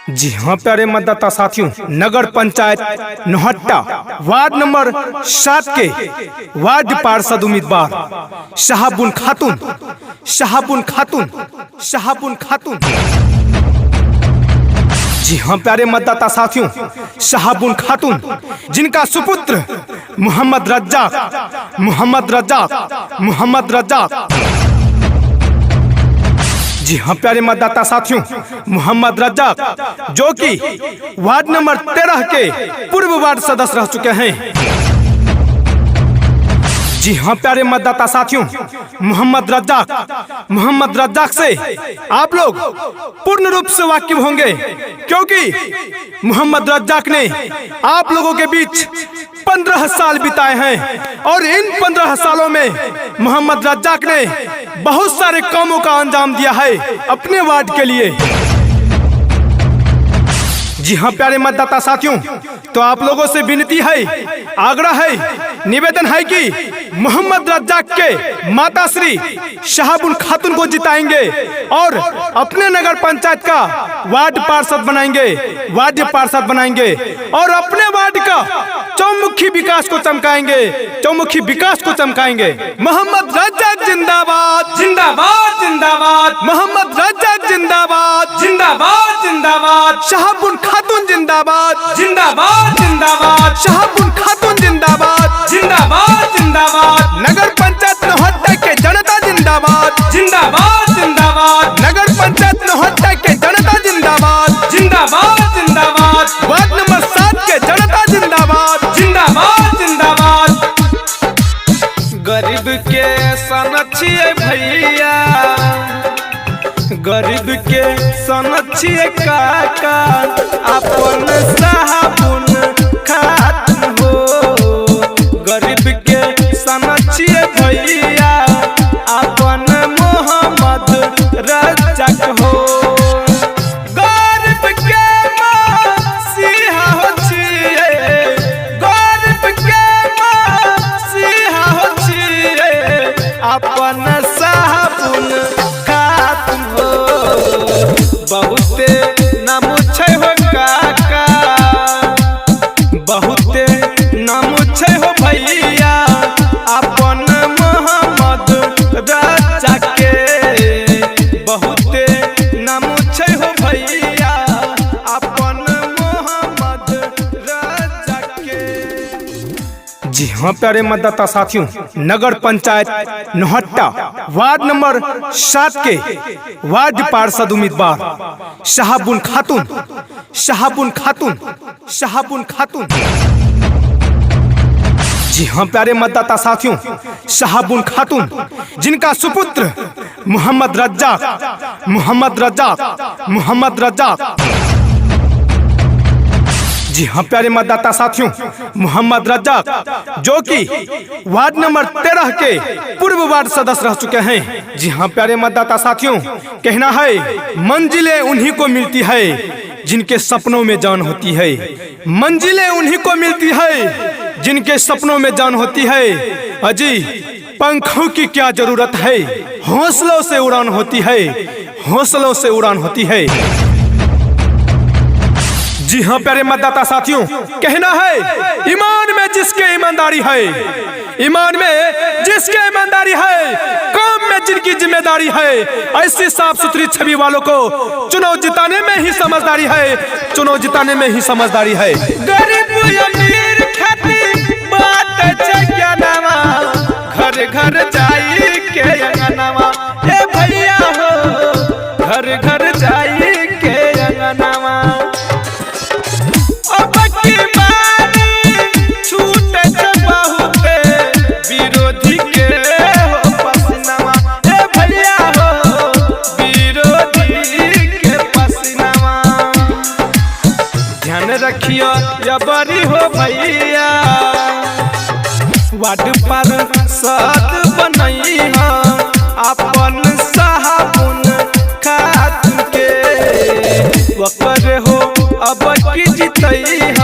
जी हाँ प्यारे मतदाता साथियों, नगर पंचायत नौहट्टा वार्ड नंबर 7 के वार्ड पार्षद उम्मीदवार शहाबुन खातून, शहाबुन खातून, शहाबुन खातून। जी हाँ प्यारे मतदाता साथियों, शहाबुन खातून जिनका सुपुत्र मोहम्मद रज्जाक, मोहम्मद रज्जाक, मोहम्मद रज्जाक। जी हाँ प्यारे मतदाता साथियों, मोहम्मद रज्जाक जो कि वार्ड नंबर 13 के पूर्व वार्ड सदस्य रह चुके हैं। जी हाँ प्यारे मतदाता साथियों, मोहम्मद रज्जाक, मोहम्मद रज्जाक से आप लोग पूर्ण रूप से वाकिफ होंगे, क्योंकि मोहम्मद रज्जाक ने आप लोगों के बीच 15 साल बिताए हैं और इन 15 सालों में मोहम्मद रज्जाक ने बहुत सारे कामों का अंजाम दिया है अपने वार्ड के लिए। जी हाँ प्यारे मतदाता साथियों, तो आप लोगों से विनती है, आग्रह है, निवेदन है कि मोहम्मद रज्जाक के माता श्री शहाबुन खातून को जिताएंगे और अपने नगर पंचायत का वार्ड पार्षद बनाएंगे, वार्ड पार्षद बनाएंगे और अपने वार्ड का चौमुखी विकास को चमकाएंगे, चौमुखी विकास को चमकाएंगे। मोहम्मद रज्जाक जिंदाबाद, जिंदाबाद जिंदाबाद, मोहम्मद रज्जाक जिंदाबाद, जिंदाबाद जिंदाबाद, शहाबुन खातून जिंदाबाद, जिंदाबाद जिंदाबाद, शहाबुन खातून जिंदाबाद, जिंदाबाद जिंदाबाद, नगर पंचायत नौहट्टा के जनता जिंदाबाद, जिंदाबाद जिंदाबाद, नगर पंचायत नौहट्टा के जनता जिंदाबाद, जिंदाबाद जिंदाबाद, वार्ड नंबर 7 के जनता जिंदाबाद। जिंदाबाद जिंदाबाद। गरीब के सन छियै भैया, गरीब के सन छियै काका, अपन साबुन खातून हो। गरीब के सन छियै भैया, अपन मोहम्मद रज्जाक हो। गरीब के मसीहा हो छियै, गरीब के मसीहा हो छियै, अपन साबुन खातून हो। बहुते नाम छै हो काका, बहुते नाम छै हो भैया, अपन मोहम्मद रज्जाक के। बहुते नाम छै हो भैया, अपन मोहम्मद रज्जाक के। जी हाँ प्यारे मतदाता साथियों, नगर पंचायत नौहट्टा वार्ड नंबर 7 के वार्ड पार्षद उम्मीदवार शहाबुन खातून, शहाबुन खातून, शहाबुन खातून। जी हाँ प्यारे मतदाता साथियों, शहाबुन खातून जिनका सुपुत्र मोहम्मद रज्जाक, मोहम्मद रज्जाक, मोहम्मद रज्जाक। जी हाँ प्यारे मतदाता साथियों, मोहम्मद रज्जाक जो कि वार्ड नंबर 13 के पूर्व वार्ड सदस्य रह चुके हैं। जी हाँ प्यारे मतदाता साथियों, कहना है मंजिलें उन्हीं को मिलती है जिनके सपनों में जान होती है, मंजिलें उन्हीं को मिलती है जिनके सपनों में जान होती है। अजी पंखों की क्या जरूरत है, हौसलों से उड़ान होती है, हौसलों से उड़ान होती है। जी हाँ प्यारे मतदाता साथियों, कहना है ईमान में जिसके ईमानदारी है, ईमान में जिसके ईमानदारी है, काम में जिनकी जिम्मेदारी है, ऐसी साफ सुथरी छवि वालों को चुनाव जिताने में ही समझदारी है, चुनाव जिताने में ही समझदारी है। गरीब अमीर खातिर बात छै ज्ञानवा, घर घर जाई के अंगनवा, ए भैया हो, घर घर जाई के अंगनवा। अब की बारी छूटे छै बहुते विरोधी के हो पसीनावा, ए भैया हो, विरोधी के पसीनावा। ध्यान रखियो या बरी हो भैया, वार्ड पर सद बनैहा अपन साबुन खातून के। ओकर हो अब की जितैहा।